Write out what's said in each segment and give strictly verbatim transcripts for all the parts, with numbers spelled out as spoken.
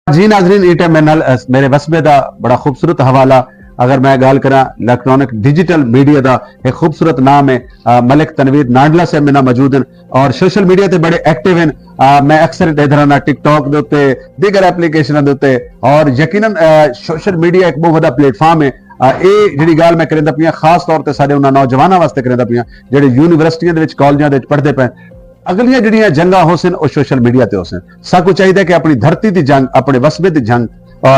جی ناظرین، اے ٹائم میرے نال، میرے وسبے دا بڑا خوبصورت حوالہ۔ اگر میں گالھ کراں الیکٹرانک ڈیجیٹل میڈیا دا، ایک خوبصورت نام ہے۔ ملک تنویر نانڈلا صاحب میرے نال موجود ہیں اور سوشل میڈیا تے بڑے ایکٹیو ہیں۔ میں اکثر ڈیدھراں ٹک ٹاک دے اتے، دیگر ایپلیکیشناں دے اتے، اور یقیناً سوشل میڈیا ایک بہت وڈا پلیٹ فارم ہے۔ اے جڑی گالھ میں کریندا پیاں، خاص طور تے سارے انہاں نوجواناں واسطے کریندا پیاں، جڑے یونیورسٹیاں دے وچ، کالجاں دے وچ پڑھدے پئے۔ اگلیاں جڑیاں جنگاں ہوسن، او سوشل میڈیا تے ہوسن۔ ساکوں چاہیدا ہے کہ اپنی دھرتی دی جنگ، اپنے وسبے دی جنگ،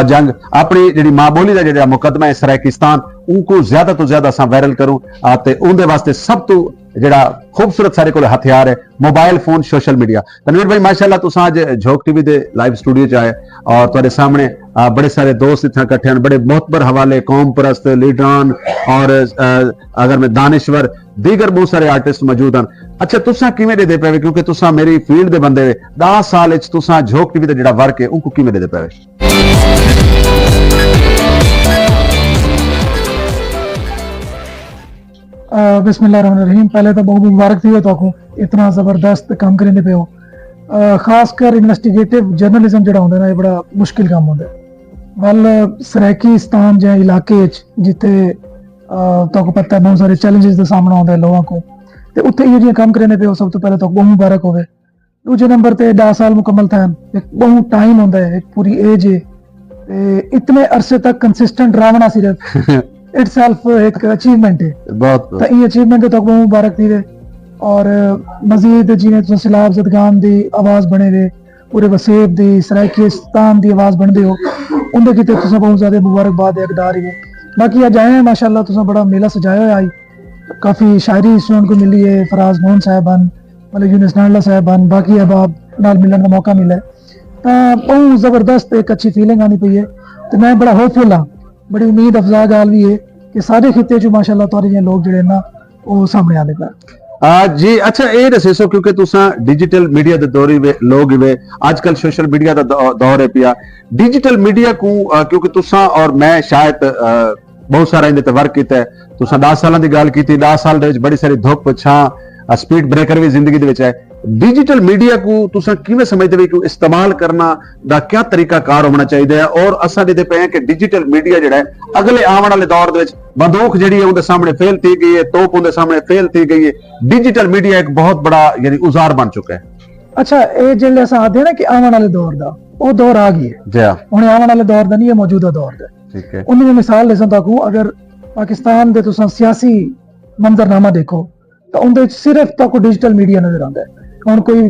جنگ، اپنی جڑی ماں بولی دا جڑا مقدمہ ہے سرائیکستان، اونکوں زیادہ توں زیادہ اساں وائرل کروں۔ تے اوندے واسطے سب توں جڑا خوبصورت سارے کول ہتھیار ہے موبائل فون، سوشل میڈیا۔ تنویر بھائی، ماشاءاللہ تساں اج جھوک ٹی وی دے لائیو سٹوڈیو چ آئے اور تہاڈے سامنے بڑے سارے دوست اتھاں اکٹھے ہیں، بڑے معتبر حوالے، قوم پرست، لیڈران اور اگر میں دانشور، دیگر بہت سارے آرٹسٹ موجود ہیں۔ اچھا، تساں کیویں ڈیدے پے وے؟ کیونکہ تساں میری فیلڈ دے بندے وے، دس سال اچ تساں جھوک ٹی وی دا جڑا ورک ہے، اونکوں کیویں ڈیدے پے وے؟ بسم اللہ الرحمن الرحیم۔ پہلے تو بہت مبارک تھی تہاکوں، اتنا زبردست کم کریندے پے ہو۔ خاص کر انویسٹیگیٹو جرنلزم جڑا ہوندا نا، یہ بڑا مشکل کم ہوندا ہے۔ ول سرائیکستان جے علاقے اچ جتھے تہاکوں پتہ ہے بہت سارے چیلنجز دا سامنا ہوندا ہے لوگاں کو، تے اتھے ایہو جیاں کم کریندے پے ہو، سب توں پہلے تہاکوں بہت مبارک ہوے۔ ݙوجھے نمبر تے ݙاہ سال مکمل تھئن، ہک ٻہوں ٹائم ہوندا ہے، ہک پوری ایج ہے، تے اتنے عرصے تک کنسسٹنٹ راوݨا صرف اٹ سیلف ہک اچیومنٹ ہے۔ بہت بہت۔ تاں ایں اچیومنٹ تے تہاکوں ٻہوں مبارک تھیوے، اور مزید جیویں تساں سیلاب زدگان دی آواز بݨے وے، پورے وسیب دی، سرائیکستان دی آواز بݨدے ہو، اوندے کیتے تساں ٻہوں زیادہ مبارکباد دے حقدار ہیوے۔ باقی اڄ آئے ہیں، ماشاءاللہ تساں بڑا میلہ سجایا ہویا ہئی، کافی شاعری سݨݨ کوں ملی ہے، فراز مون صاحب ہن، مطلب یونس نانڈلہ صاحب ہن، باقی احباب نال ملݨ دا موقع ملا ہے۔ تاں ٻہوں زبردست ہک اچھی فیلنگ آندی پئی ہے، تے میں بڑا ہوپ فل ہاں، بڑی امید افزا ڳالھ وی ہے کہ ساݙے خطے چوں ماشاءاللہ تہاݙے جیہے لوک جیڑھے نا او سامݨے آندے پئے۔ آ، جی، اچھا، اے ݙسیسو، کیونکہ تساں ڈیجیٹل میڈیا دے دور ہی وے، لوگ ہی وے، اج کل سوشل میڈیا دا دو-، دور ہے پیا۔ ڈیجیٹل میڈیا کوں، آ، کیونکہ تساں اور میں شاید، آ، بہت سارا ایندے تے ورک کیتا ہے۔ تساں ݙاہ سالاں دی ڳالھ کیتی، ݙاہ سال دے وچ بڑی ساری دھپ، چھاں، آ، سپیڈ بریکر وی زندگی دے وچ آئے۔ ڈیجیٹل میڈیا کوں تساں کیویں سمجھدے وے کہ استعمال کرنا دا کیا طریقہ کار ہونا چاہیدا ہے، اور اساں ݙیہدے پئے ہیں کہ ڈیجیٹل میڈیا جڑا ہے اگلے آوݨ والے دور دے وچ بندوق جڑی ہے اوندے سامݨے فیل تھی ڳئی ہے، توپ اوندے سامݨے فیل تھی ڳئی ہے۔ ڈیجیٹل میڈیا ہک بہت بڑا یعنی اوزار بݨ چکا ہے۔ اچھا، اے جیڑھے اساں آہدے نا کہ آوݨ والے دور دا، او دور آ ڳئی ہے۔ جی ہاں۔ ہݨ آوݨ والے دور دا نہیں، اے موجودہ دور دا۔ ٹھیک ہے۔ اوندی میں مثال ݙیساں تہاکوں، اگر پاکستان دے تساں سیاسی منظرنامہ ݙیکھو، تاں اوندے وچ صرف تہاکوں ڈیجیٹل میڈیا نظر آندا ہے۔ ہݨ کوئی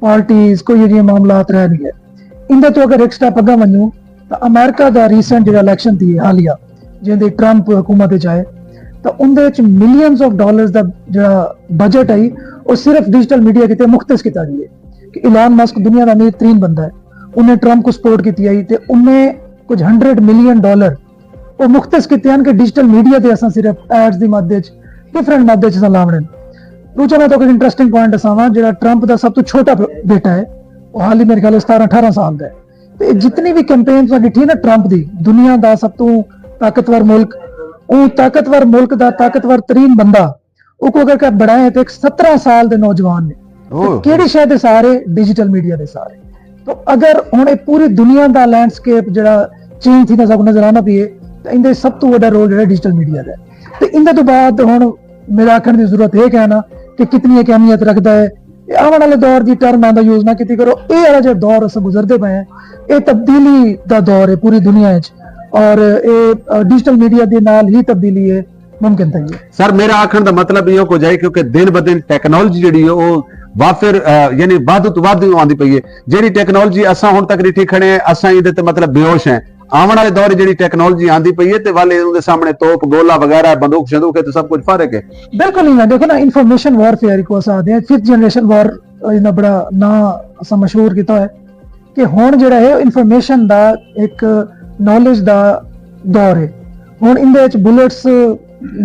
پارٹیز، کوئی ایہو جیہے معاملات رہ نہیں ڳئے۔ ایندے توں اگر ہک سٹیپ اڳاں ونڄوں تاں امریکہ دا ریسنٹ جیڑھا الیکشن تھی حالیہ، جیندے ٹرمپ حکومت وچ آئے، تاں اوندے وچ ملینز آف ڈالرز دا جیڑھا بجٹ ہئی، او صرف ڈیجیٹل میڈیا کیتے مختص کیتا ڳیا ہے کہ ایلان مسک دنیا دا امیر ترین بندہ ہے، انہیں ٹرمپ کوں سپورٹ کیتی ہئی تے انہیں کجھ ہنڈریڈ ملین ڈالر او مختص کیتے ہن کہ ڈیجیٹل میڈیا تے اساں صرف ایڈز دی مد وچ، ڈفرنٹ مد وچ اساں لاوݨے ہن۔ ݙوجھا میں تہاکوں ہک انٹرسٹنگ پوائنٹ ݙساواں، جیڑھا ٹرمپ دا سب توں چھوٹا بیٹا ہے، او حالی میرے خیال ستارہ اٹھارہ سال دا ہے۔ تے جتنی وی کیمپین تساں ݙٹھی ہے نا ٹرمپ دی، دنیا دا سب توں طاقتور ملک، اوں طاقتور ملک دا طاقتور ترین بندہ، اوکوں اگر کہ بݨائے تے ہک سترہ سال دے نوجوان نے۔ تے کیڑھی شے دے سہارے؟ ڈیجیٹل میڈیا دے سہارے۔ تو اگر ہݨ اے پوری دنیا دا لینڈسکیپ جیڑھا چینج تھیندا ساکوں نظر آندا پئے، تاں ایندے سب توں وݙا رول جیڑھا ڈیجیٹل میڈیا دا ہے۔ تے ایندے توں بعد ہݨ میرے آکھݨ دی ضرورت اے کائنا کہ کتنی ہک اہمیت رکھدا ہے۔ اے آوݨ والے دور دی ٹرم آندا یوز نہ کیتی کرو۔ اے والا جیڑھا دور اساں گزردے پئے ہیں، اے تبدیلی دا دور ہے پوری دنیا وچ، اور اے ڈیجیٹل میڈیا دے نال ہی تبدیلی ہے۔ ممکن تھئی ہے۔ سر، میرا آکھݨ دا مطلب ایہو کجھ ہے، کیونکہ دن بدن ٹیکنالوجی جیڑھی ہے، او وافر، آ، یعنی ودھ توں ودھ آندی پئی ہے۔ جیڑھی ٹیکنالوجی اساں ہݨ تک ݙٹھی کھڑے ہیں، اساں ایندے تے مطلب بیہوش ہیں۔ آوݨ والے دور جیڑھی ٹیکنالوجی آندی پئی ہے، تے والے اوندے سامݨے توپ، گولہ وغیرہ، بندوق شندوق ہے، تے سب کجھ فارغ ہے۔ بالکل ایویں، ݙیکھو نا، انفارمیشن وارفیئر کوں اساں آہدے ہیں، ففتھ جنریشن وار، ایندے نال بڑا ناں اساں مشہور کیتا ہے۔ کہ ہݨ جیڑھا ہے انفارمیشن دا، ہک نالج دا دور ہے۔ ہݨ ایندے وچ بلٹس،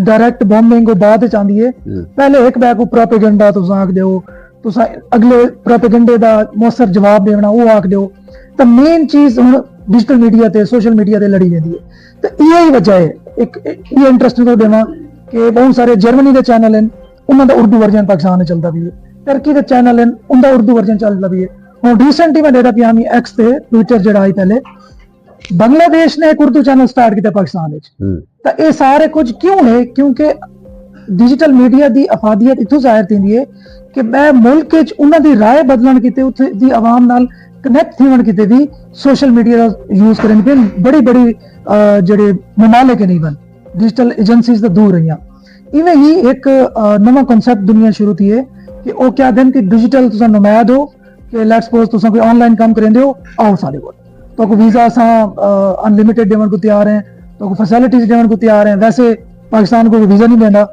ڈائریکٹ بمبنگ او بعد وچ آندی ہے۔ پہلے ہک ٻئے کوں پروپیگنڈا تساں آکھ ݙیو، تساں اڳلے پروپیگنڈے دا مؤثر جواب ݙیوݨا، او آکھ ݙیو۔ تاں مین چیز ہݨ ڈیجیٹل میڈیا تے، سوشل میڈیا تے لڑی ویندی ہے۔ تاں ایہو ہی وجہ ہے، ہک ایہو انٹرسٹ توں ݙیواں کہ ٻہوں سارے جرمنی دے چینل ہن، انہاں دا اردو ورژن پاکستان وچ چلدا پئی ہے۔ ترکی دے چینل ہن، انہاں دا اردو ورژن چلدا پئی ہے۔ ہن ریسنٹلی میں ݙیہدا پیاں، ایکس تے ٹویٹر جیڑھا ہئی پہلے، بنگلہ دیش نے ہک اردو چینل سٹارٹ کیتا پاکستان وچ۔ تاں اے سارے کجھ کیوں ہے؟ کیونکہ ڈیجیٹل میڈیا دی افادیت اتھوں ظاہر تھیندی ہے کہ ٻئے ملک وچ انہاں دی رائے بدلݨ کیتے، اتھے دی عوام نال کنیکٹ تھیوݨ کیتے وی سوشل میڈیا دا یوز کرن پئے بڑی بڑی، آ، جیڑھے ممالک نہیں بن، ڈیجیٹل ایجنسیز تاں دور رہیاں۔ ایویں ہی ہک، آ، نواں کانسیپٹ دنیا شروع تھی ہے کہ او کیا دن کہ ڈیجیٹل تساں نمائد ہو، کہ لیٹس سپوز تساں کوئی آن لائن کم کریندے ہو، آؤ ساݙے کول۔ تہاکوں ویزا اساں، آ، انلمیٹڈ ݙیوݨ کوں تیار ہیں، تہاکوں فیسلٹیز ݙیوݨ کوں تیار ہیں۔ ویسے پاکستان کوئی ویزا نہیں ݙیندا،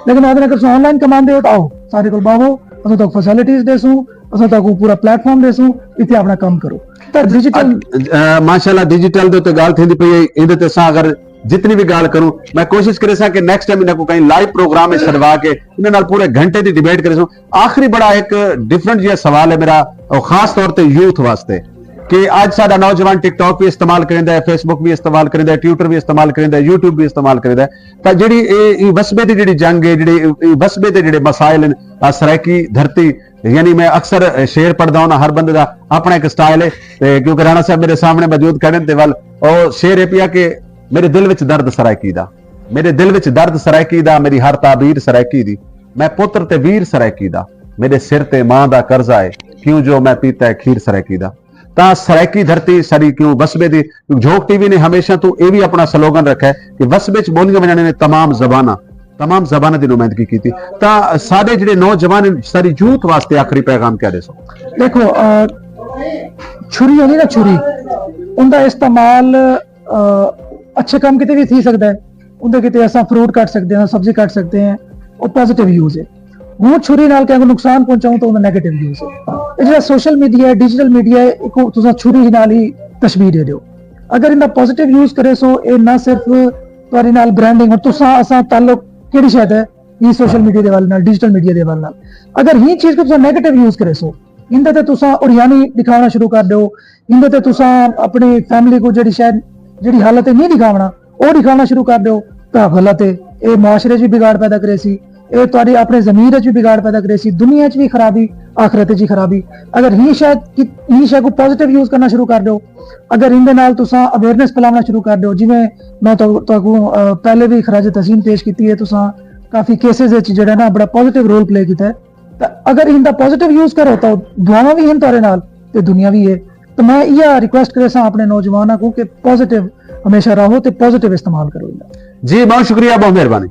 لیکن آہدن اگر تساں آن لائن کماندے ہو تاں آؤ ساݙے کول ٻہو، اساں تہاکوں فیسلٹیز ݙیسوں، اساں تہاکوں پورا پلیٹ فارم ݙیسوں، اتھے اپݨا کم کرو۔ تاں ڈیجیٹل اڄ، اہ، ماشاءاللہ ڈیجیٹل دے اُتے ڳالھ تھیندی پئی ہے، ایندے تے اساں اگر جتنی بھی ڳالھ کروں، میں کوشش کریساں کہ نیکسٹ ٹائم انہاں کوں کہیں لائیو پروگرام وچ سݙوا کے انہاں نال پورے گھنٹے دی ڈیبیٹ کریسوں۔ آخری بڑا ہک ڈفرنٹ جیہا سوال ہے میرا، او خاص طور تے یوتھ واسطے، کہ اڄ ساݙا نوجوان ٹک ٹاک وی استعمال کریندا ہے، فیس بک وی استعمال کریندا ہے، ٹویٹر وی استعمال کریندا ہے، یوٹیوب وی استعمال کریندا ہے۔ تاں جیڑھی اے، اے وسبے دی جیڑھی جنگ ہے، جیڑھی اے، اے وسبے دے جیڑھے مسائل ہن، آ سرائیکی دھرتی، یعنی میں اکثر شعر پڑھدا ہوناں، ہر بندے دا اپݨا ہک سٹائل ہے، تے کیونکہ رانا صاحب میرے سامݨے موجود کھڑے ہن، تے ول او شعر ہے پیا کہ میرے دل وچ درد سرائیکی دا، میرے دل وچ درد سرائیکی دا، میری ہر تعبیر سرائیکی دی، میں پتر تے ویر سرائیکی دا، میرے سر تے ماں دا قرضہ ہے، کیوں جو میں پیتا ہے کھیر سرائیکی دا۔ تاں سرائیکی دھرتی ساݙی کیوں وسبے دی، کیوں جھوک ٹی وی نے ہمیشہ توں اے وی اپݨا سلوگن رکھا ہے کہ وسبے وچ ٻولیاں ونڄݨ نے تمام زباناں، تمام زباناں دی نمائندگی کیتی۔ تاں ساݙے جیڑھے نوجوان ہن، ساݙی یوتھ واسطے آخری پیغام کیا ݙیسو؟ ݙیکھو، آ، چھری ہوندی نا، چھری، اوندا استعمال، آ، اچھے کم کیتے وی تھی سڳدا ہے۔ اوندے کیتے اساں فروٹ کٹ سڳدے ہیں، سبزی کٹ سڳدے ہیں، او پازیٹیو یوز ہے۔ ہوں چھری نال کہیں کوں نقصان پہنچاؤں تاں اوندا نیگیٹو یوز ہے۔ اے جیڑھا سوشل میڈیا ہے، ڈیجیٹل میڈیا ہے، ایکوں تساں چھری نال ہی تشبیہ ݙے ݙیو۔ اگر ایندا پازیٹیو یوز کریسو، اے نہ صرف تہاݙے نال برانڈنگ، ہݨ تساں اساں تعلق کیڑھی شے تے ہے؟ ایں سوشل میڈیا دے حوالے نال، ڈیجیٹل میڈیا دے حوالے نال۔ اگر ایں چیز کوں تساں نیگیٹو یوز کریسو، ایندے تے تساں اریانی ݙکھاوݨا شروع کر ݙیو، ایندے تے تساں اپݨی فیملی کوں جیڑھی شے، جیڑھی حالت ہے نہیں ݙکھاوݨا، او ݙکھاوݨا شروع کر ݙیو، تاں غلط ہے۔ اے معاشرے وچ وی بگاڑ پیدا کریسی، اے تہاݙی اپݨے ضمیر وچ وی بگاڑ پیدا کریسی، دنیا وچ وی خرابی، آخرت وچ وی خرابی۔ اگر ایں شے، ایں شے کوں پازیٹیو یوز کرݨا شروع کر ݙیو، اگر ایندے نال تساں اویئرنیس پھیلاوݨا شروع کر ݙیو، جیویں میں تہاکوں، تہاکوں، آ، پہلے وی خراج تحسین پیش کیتی ہے، تساں کافی کیسز وچ جیڑھا نا بڑا پازیٹیو رول پلے کیتا ہے۔ تاں اگر ایندا پازیٹیو یوز کرو تاں دعاواں وی ہن تہاݙے نال تے دنیا وی ہے۔ تاں میں ایہا ریکویسٹ کریساں اپݨے نوجواناں کوں کہ پازیٹیو ہمیشہ رہو تے پازیٹیو استعمال کرو ایندا۔ جی، بہت شکریہ، بہت مہربانی۔